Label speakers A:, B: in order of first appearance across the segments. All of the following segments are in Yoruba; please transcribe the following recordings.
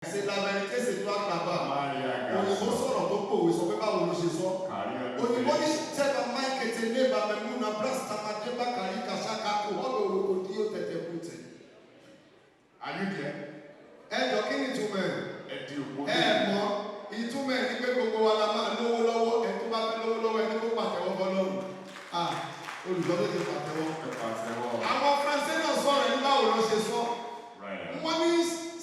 A: C'est la vérité, c'est toi là-bas.
B: Maria
A: Òyìnbó
B: Gaso.
A: sọ̀rọ̀ tó pòwe sọ pé báwo ló ṣe sọ.
B: Kárí
A: Òyìnbó
B: ọdún
A: ní tẹ́lá máìkẹtẹ nébà mẹ́múna brasta madébà kàrí kàṣákà kò ọ̀dọ̀ òròkò dí ó tẹ̀tẹ̀ kùtẹ̀.
B: Are you there?
A: Ẹ jọ, kí ni ìtumọ̀ ẹ̀?
B: Ẹ di òpó.
A: Ẹ mọ̀ ìtumọ̀ ẹ̀ ní pé gbogbo wa la máa lówó lọ́wọ́. Ẹ tó bá fẹ́ lówó lọ́wọ́, ẹni kó pàtẹ́wọ́ fọlọ́run. Ah, olùkọ́ tó ti pàtẹ́wọ́.
B: Ẹ pàtẹ́wọ́.
A: Àwọn Faransé náà sọ̀rọ̀ ẹni, báwo ló ṣe sọ?
B: Right.
A: Wọ́n ní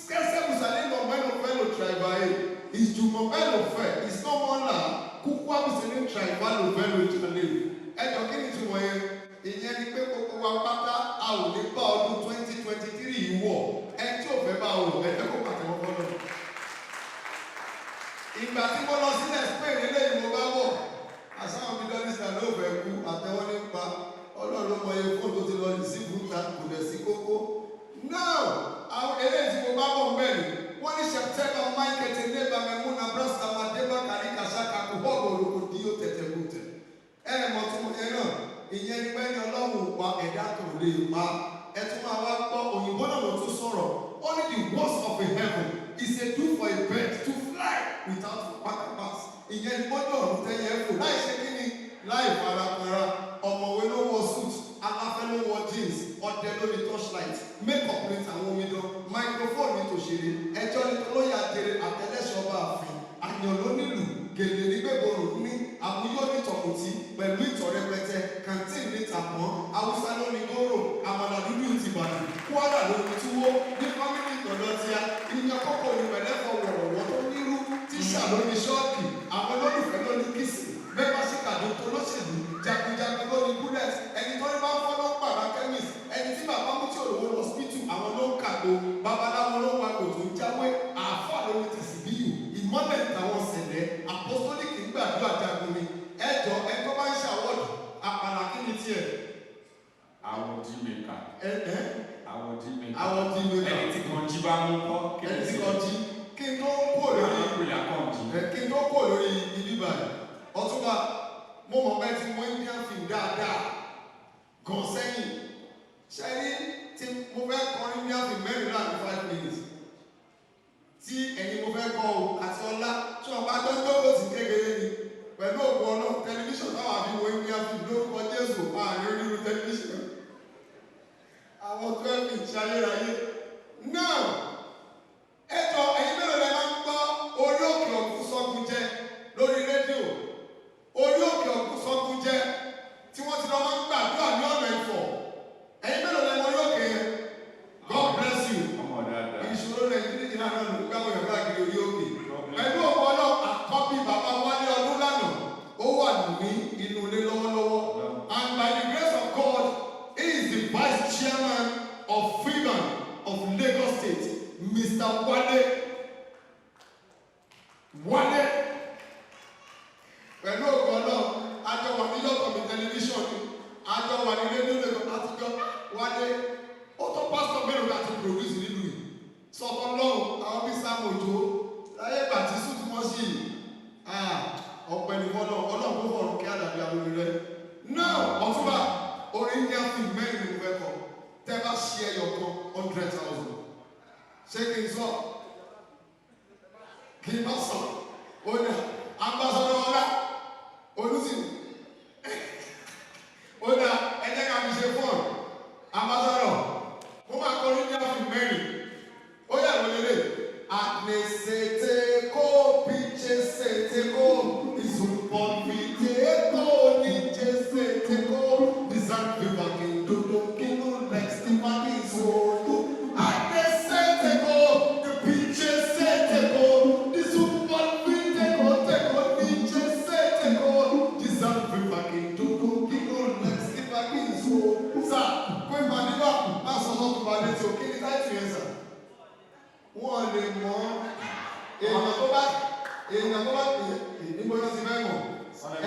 A: skẹ́sẹ́ musale nọ mẹ́nu fẹ́ ló travailler ìjùmọ̀ fẹ́ ló fẹ́ ìsọmọ́là kúkú àbùsẹ̀ ní travail ló fẹ́ ló jalè. Ẹ jọ, kí ni ìtumọ̀ yẹn? Ìyẹn ni pé gbogbo wa pátá, a ò ní bá ọdún 2023 yìí wọ̀. Ẹ tí ò fẹ́ bá wọ̀, ẹ jẹ́ kó pàtẹ́wọ́ fọlọ́. Ìgbà tí mo lọ sílẹ̀ Spain, eléyìí mo bá wọ̀. Àsáwọn mílíọ̀nù ló fẹ́ kú àtẹwọ́ nípa Ọlọ́run ló mọ iye fóònù tó ti lọ sí fúnta, kò dẹ̀ sí kókó. Now, àwọn eléyìí tí mo bá bọ̀ mẹ́rin, wọ́n ní September michael neba mẹ́múna brasta madeba kàrí kàṣákà kò bọ́ọ̀lù olùkọ́ di yóò tẹ̀tẹ̀ kùtẹ̀. Ẹ mọ̀ tún ẹ náà, ìyẹn ni pé ní Ọlọ́run ò pa, ẹ̀dá kan ò lè pa. Ẹ tún máa wá gbọ́, òyìnbó náà ló tún sọ̀rọ̀. Ó ní the worst of a heaven is a do for a bird to fly without pass. Ìyẹn ni mọ́jọ́ ọ̀run tẹ́yẹ fò láì ṣe kí ni, láì farakara. Ọ̀mọ̀wé ló wọ suit, aláfẹ́ ló wọ jeans, ọdẹ ló ní torchlight, make-up ní tàwọn omidan, microphone ní tòṣèré, ẹjọ́ ní tolóyè àjèrè, àtẹlẹsọba àfin, àyàn ló nílùú, gèlè ní gbẹ̀gbọ̀rún ní àmúyọ́ ní tọ̀kùtì pẹ̀lú ìtọ̀ rẹpẹtẹ, canteen ní tàpọ́n, Haúsá ló ní góró, àmàlà dúdú ti Ìbàdàn, Kwara ló ní túwó. Ní family ìtọ̀dọ̀ tíá, ìyẹn kọ́kọ́ ní pẹ̀lẹ́fọ̀ wọ̀rọ̀wọ́ tó nírú, tíṣà ló ní ṣọ́ọ̀kì, àwọn olólùfẹ́ ló ní kiss, mẹ́fà síkàdó tó lóṣèlú, jagunjagun ló ní bullet, ẹni tó ní bá ń fọ́ ló ń pàrọ̀ chemist, ẹni tí bàbá mú tí òrówó lọ hospital, àwọn ló ń kàgbo, babaláwo ló ń wa gòtò ń jáwé, àáfà ló ní tìsíbíyù, ìmọ́lẹ̀ tàwọn sẹ̀lẹ̀ apostolic ń gbàdúrà jagun ni. Ẹjọ́ ẹ tó bá ń ṣàwọ́dù àpàlà, kí ni tiẹ̀?
B: Àwọn jí maker.
A: Ẹ ẹ.
B: Àwọn jí maker.
A: Àwọn tí mi
B: Ẹni tí kan jí bá mú kọ́. Kí
A: ẹni
B: ni
A: tí
B: tiẹ̀?
A: kan jí, kí n tó kúrò lórí
B: Àwọn ìpìlẹ̀ akọ̀ǹjì.
A: ẹ, kí n tó kúrò lórí ibi báyìí, ọtúnba, mo mọ̀ pé tí mo Indian film dáadáa gan sẹ́yìn ṣẹ́rí tí mo fẹ́ kọrin Indian film mẹ́rin láàrin 5 minutes tí ẹ̀yin mo fẹ́ kọ́ o àti ọlá tí wọ́n bá jọ ń jókòó sí kékeré ni. Pẹ̀lú òkú ọlọ́run, tẹlifíṣàn táwọn àfi wo Indian film, lórúkọ Jésù, àárín onírú tẹlifíṣàn àwọn 12 inch ayérayé now. Ẹ jọ, ẹ̀yin mélòó lẹ máa ń gbọ́ Orí Òkè Ọ̀gùn Sọ́gun Jẹ lórí rédíò? Orí Òkè Ọ̀gùn Sọ́gun Jẹ tí wọ́n ti lọ máa ń gbàdúrà ní ọ̀nà Ìfọ̀, ẹ̀yin mélòó lẹ mọ orí òkè yẹn? God bless you.
B: Ọmọ dáadáa.
A: Ìṣòro Nàìjíríà náà ló ń gbàgbọ́ yàrá káàkiri orí òkè. Pẹ̀lú òkú ọlọ́, àkọ́bí bàbá Wálé ọdún lánàá, ó wà ní inú ilé lọ́wọ́lọ́wọ́, and by the grace of God, he is the vice chairman of FIBAN of Lagos State, Mr. Wale Wale. Pẹ̀lú òkú ọlọ́, àjọ wà ní yọ̀tọ̀ mi tẹlifíṣọ̀n ni, àjọ wà ní rédíò Lagos àtijọ́. Wálé ó tó pásítọ̀ mélòó láti produce nílùú yìí sọ̀tọ̀ lọ́hùn, àwọn bíi Sam Ojo láyé ìgbà tí sùn tí wọ́n sì ọ̀pẹ ní fọlọ́. Ọlọ́run kó fọ̀rọ̀ kí àdàbí alórí rẹ náà. Ọ̀túnba, orin India film mẹ́rin ni mo fẹ́ kọ. Tẹ́ bá ṣe ẹyọ kan, 100,000. Ṣé kí n sọ, kí n bá sọ? Ó ní ambassador ọlá olùsìn, ó dá. Ẹ jẹ́ ká fi ṣe fọ́ọ̀nù. Ambassador, mo máa kọ India film mẹ́rin. Ó yà wọlé lé àgbèsètè kó píṣẹsètè kó ìsùnpọ̀nfìtè kó níjẹsètè kó ìsànfìfàkìndòdò lẹ́xtìfàkìsòkò àgbèsètè kó píṣẹsètè kó ìsùnpọ̀nfìtè kó tẹ̀kó níjẹsètè kó ìsànfìfàkìndòdò lẹ́xtìfàkìsòkò. Sà pé màdìbà má sọ sọ́tún bá létí o. Kí ni táìtù yẹn, sà? Wọ́n lè mọ̀. Èèyàn tó bá níbo yóò ti fẹ́ mọ̀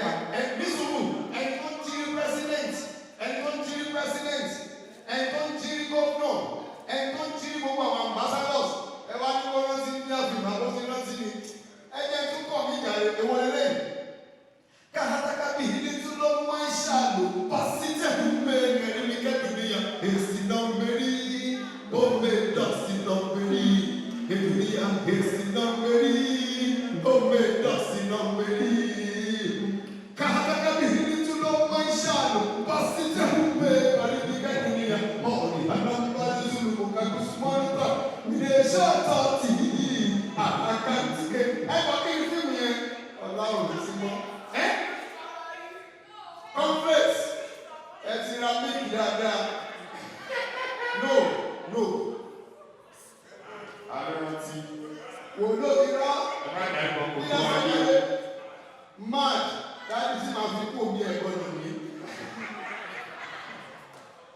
A: ẹ ẹ ní sùúrù. Ẹni tó ń jírí president, ẹni tó ń jírí president, ẹni tó ń jírí gómìnà, ẹni tó ń jírí gbogbo àwọn ambassadors, ẹ wá ní wọ́n rántí ní àfihàn ló ti rántí ni. Ẹ jẹ́ tún kọ̀ mí ìjà èwo lélẹ̀ kahataka bihili tulo maisha lo pasite mẹ́rin mi kẹ́dùnìyà èsì nọ́mbẹ̀rì bọ́mẹ̀ dọ̀sí nọ́mbẹ̀rì èdùnìyà èsì. Sinamberi, Ome Dosinamberi. Kahataka bihini tulo maishalo, basite humbe baribika dunia. Mori hanamba zulu kakusmanta, miresha tati, atakantike. Ẹ bá kí n fíìmù yẹn, ọlọ́run ti mọ́. Ẹ́ conference ẹ ti ra mílìkì dáadáa. No, no,
B: Alẹ́rántí.
A: wò ló irọ́.
B: Ẹ má dárúkọ
A: Bí
B: kókó
A: a
B: ayé.
A: ṣe lè mad dájú tí màá fi kú omi ẹ̀gbọ́n nù mí.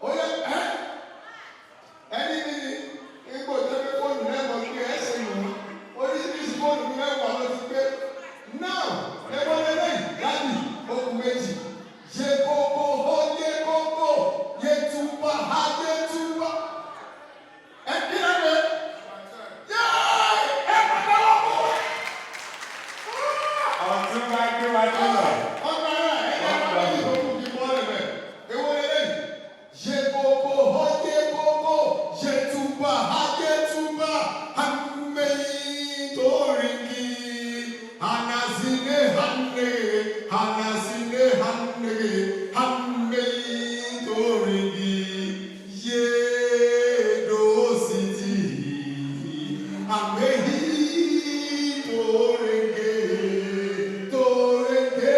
A: Ó yẹ ẹ́ ẹni mi ni ipò tó gbé fóònù lẹ́mọ̀ pé ẹ ṣe nù ú. Oríṣiríṣi fóònù mi mẹ́wàá ló ti gbé. Now ẹ̀wọ́n lélẹ́yìn dábì okùn méjì. Yé kókó ó yé kókó yé túbà á yé túbà. Ẹ kí lẹ́nu ẹ. Yéé ẹ pàtẹ́wọ́ fún wa.
B: Ọ̀tún bá gbé wa délọ̀.
A: Ọmọ ẹ ẹ ẹ kí bọ́ọ̀lù rẹ̀ ewo lélẹ́yìn yé koko ó yé koko yé túbà á yé túbà hàmẹ́yìn tó rìn kí hanasine hanne hanasine hanne hàmẹ́yìn tó rìn kí yé dòsìtì hàmẹ́yìn tó rìn kí tó rìn kí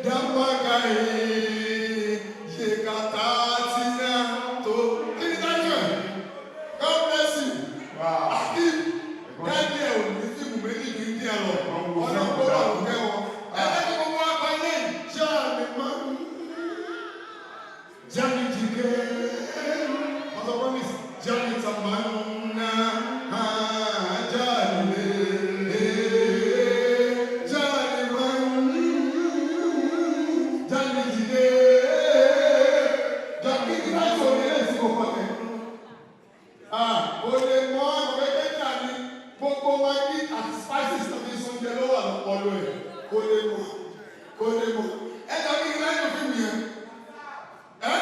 A: dàmàkàyè yekata tina tó kí ni dájú ẹ. God bless you.
B: Wow.
A: Akim dájú ẹ ò ní fíìmù méjì ní India lọ ọ̀nà gbọ́dọ̀ ọ̀kẹ́ wọn. Ẹ jẹ́ kí gbogbo wa pa ilé yìí. Jáde máa ń jáde jìgẹ́ ọ̀sọ̀ promise jáde tàmánà jáde jáde máa ń jáde jìgẹ́ jáde kí láti òní ẹ̀ sí kòkó tẹ̀. Ah, o lè mọ ọ̀rẹ́ kẹ́kẹ́ ni gbogbo maggi àti spices tó fi sóúnjẹ ló wà lọ́pọ̀lọ́ ẹ̀ kò lè mọ̀ kò lè mọ̀ ẹ jọ kí n láyé fún mi yẹn. Ẹ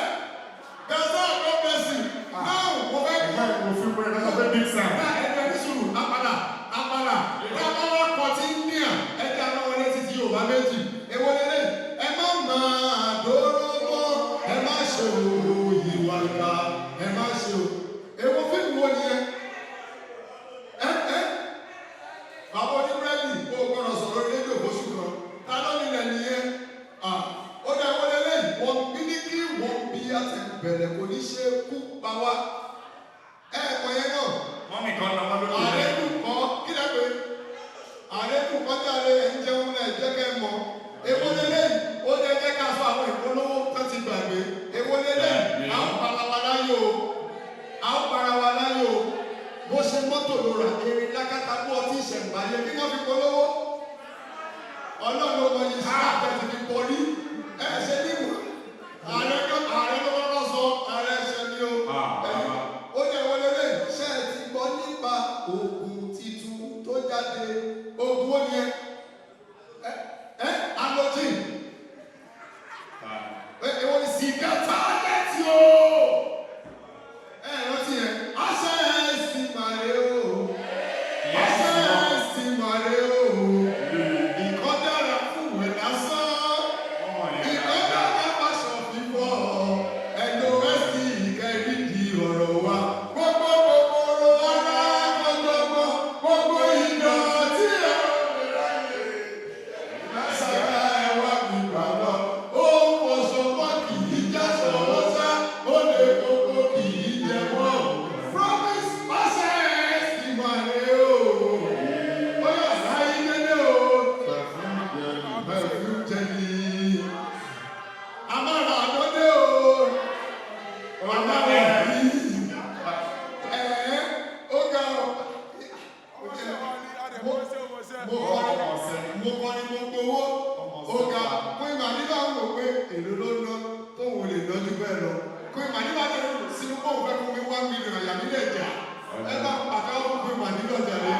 A: Gaza God bless you. Now mo fẹ́ kọ́
B: Ẹ̀gbọ́n ìwò fún mi lọ́sọ̀ pé big sam.
A: ẹ ẹgbẹ́ ní sùúrù apàdà apàdà tábà wà kọ́ tí ń ní à ẹjẹ́ àwọn wọlé títí Yorùbá méjì èwo lélẹ̀ ẹ má máa dóró mọ́ ẹ má ṣe òwò ìwà ìkà ẹ má ṣe o èwo fíìmù wo nìyẹn ẹ ẹ bàbá oníbírẹ́dì kó o gbọ́dọ̀ sọ̀rọ̀ rédíò fóṣù kan ta ló nílẹ̀ nìyẹn ó dẹ̀ wọlé lẹ́yìn wọ́n bí ní kí wọ́n bí àti bẹ̀rẹ̀ kò ní ṣe kú pa wá ẹ̀ kọ̀ yẹn náà
B: Mọ́mì kan náwó lókè rẹ̀.
A: àrẹ́dùkọ́ kí lẹ́ pé àrẹ́dùkọ́ jáde ẹ̀ ń jẹun náà jẹ́ kẹ́ mọ̀ èwo lélẹ́yìn ó lè jẹ́ ká sọ àwọn ìpolówó tó ti gbàgbé èwo lélẹ́yìn à ń para wa láyò o à ń para wa láyò o bó ṣe mọ́tò ló rà erin lákàtà bó ọtí ìṣẹ̀ǹbáyé kí wọ́n fi polówó ọlọ́run ló mọ iye sí àtẹ̀tì fi pọ̀rí ẹ ṣe níwò ààrẹ ààrẹ ló kọ́kọ́ sọ ààrẹ ṣe ni o
B: Ah, bàbá.
A: ó ní ẹ̀wọ̀n lélẹ̀ ṣe é ti gbọ́ nípa oògùn titun tó jáde oògùn ó ní ẹ ẹ alójì ẹ èwo ni sìgá tágẹ́tì o ẹ rántí yẹn aṣẹ ẹ sì màrè o aṣẹ ẹ sì màrè o ìkọ́ dára fún ìwé lásán
B: Ọmọ yẹn
A: ìkọ́
B: dáadáa.
A: dára fàṣọ fífọ́ ẹnu ẹ̀sìn ìkẹrìndì ọ̀rọ̀ wa gbogbo kòkòrò ara gbogbo gbogbo ìdọ̀tí ọ̀rọ̀ lásàkà ẹwà gbígbà lọ ohun ọ̀ṣọ́gbọ́n kì í já sọ̀rọ̀ sá ó lè kókó kì í jẹ wọ́n promise pàṣẹ ẹ̀sìn mọ̀lẹ́ o ó yà láyé dédé o pẹ̀lú jẹ̀lì amára àdọ́dé o amára yìí ẹ̀ ó ga ọ mo kọrin mo kọrin mo gbowó ó ga Queen Madiba ń wò pé èlò ló ná tóun lè ná ju bẹ́ẹ̀ lọ Queen Madiba lè sínú kóun fẹ́ fún mi 1 million àyà mi lè jà ẹ bá pàtàkì fún Queen Madiba jáde.